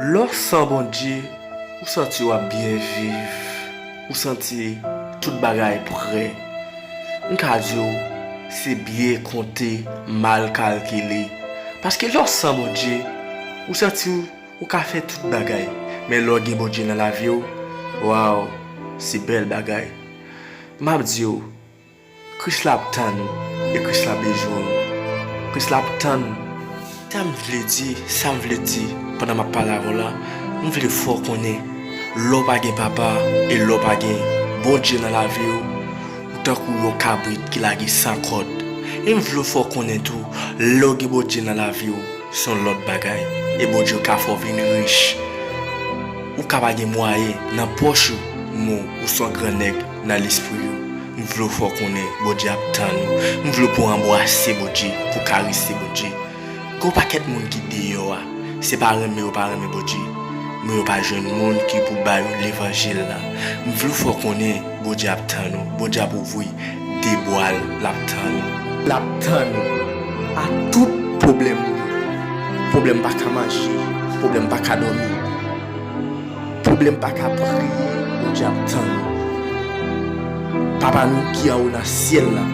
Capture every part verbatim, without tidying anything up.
Lè w san Bondye, ou santi w ap byen viv, ou santi tout bagay prè. M ka di w, se byen konte, mal kalkile. Paske lè w san Bondye, ou santi w, ou ka fè tout bagay. Men lè w gen Bondye nan lavi w, waw, se bèl bagay. M ap di w, Kris la ap tann ou, e Kris la bezwen w. Kris la ap tann ou. Sa m vle di, sa m vle di, pandan m ap pale avè w la, m vle fè w konnen, lè w pa gen papa, e lè w pa gen Bondye nan lavi w, ou tankou yon kabrit ki lage san kòd. E m vle fè w konnen tou, lè w gen Bondye nan lavi w, se yon lòt bagay. E Bondye ka fè w vin rich. Ou ka pa gen mwayen nan pòch ou, men ou se yon gran nèg nan lespri w. M vle w fè w konnen Bondye ap tann ou. M vle w pou w anbrase Bondye, pou w karese Bondye. Gen yon pakèt moun ki deyò a, se pa renmen yo pa renmen Bondye, men yo pa jwenn moun ki pou ba yo levanjil la. M vle w fè w konnen Bondye ap tann ou. Bondye ap ouvri de bra l, l ap tann ou. L ap tann ou. A tout pwoblèm ou yo. Pwoblèm pa ka manje, pwoblèm pa ka dòmi, pwoblèm pa ka priye, Bondye ap tann ou. Papa nou ki anwo nan syèl la,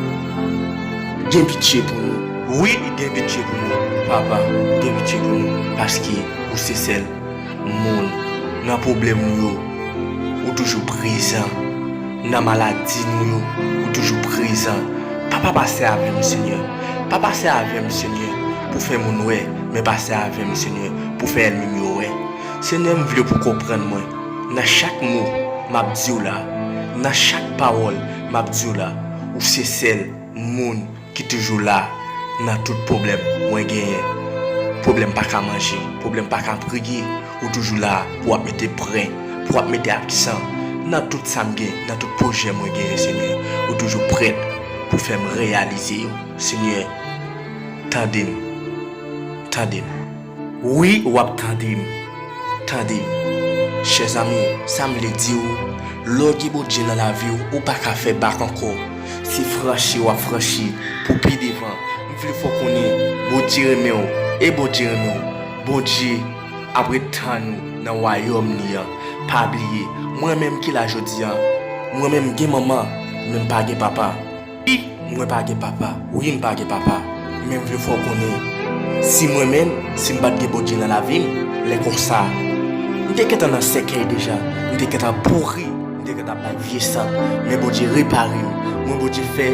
gen pitye pou nou. Wi, gen pitye pou nou. Papa, gen pitye pou nou, paske ou se sèl moun. Nan pwoblèm nou yo, ou toujou prezan. Nan maladi nou yo, ou toujou prezan. Papa, pase avè m, Senyè. Pa pase avè m, Senyè, pou fè moun wè, men pase avè m, Senyè, pou fè ènmi m yo wè. Senyè, m vle pou konprann mwen. Nan chak mo m ap di w la, nan chak pawòl m ap di w la, ou se sèl moun ki toujou la nan tout pwoblèm mwen genyen. Pwoblèm pa ka manje, pwoblèm pa ka priye, ou toujou la pou w ap mete pwen, pou w ap mete aksan nan tout sa m gen, nan tout pwojè mwen genyen, Senyè. Ou toujou prèt pou fè m reyalize yo. Senyè, tande m, tande m. Wi, w ap tande m. Tande m. Chè zanmi, sa m vle di w, lè w gen Bondye nan lavi w, ou pa ka fè bak ankò. Se franchi w ap franchi pou pi devan. M vle fè w konnen, Bondye renmen w, e Bondye renmen w. Bondye ap ret tann ou nan wayòm li an. Pa bliye, mwen menm ki la jodi a, mwen menm gen manman, men m pa gen papa. Wi, mwen pa gen papa. Wi, m pa gen papa. Men m vle fè w konnen, si mwen menm, si m pa t gen Bondye nan lavi m, lè konsa, m te gentan nan sèkèy deja. M te gentan pouri. M te gentan bay vye sant. Men Bondye repare m. Mwen, Bondye fè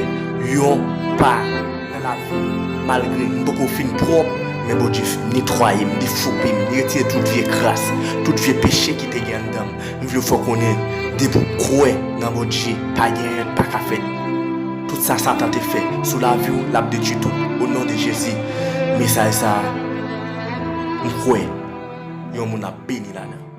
yon pa nan lavi m. Malgre m poko fin pwòp, men Bondye netwaye m, li foupe m, li retire tout vye kras, tout vye peche ki te gen anndan m. M vle fè w konnen, depi w kwè nan Bondye, pa gen anyen k pa ka fèt. Tout sa Satan te fè sou lavi w, l ap detwi tout. O non de Jezi, mesaj sa a, m kwè yon moun ap beni ladan l.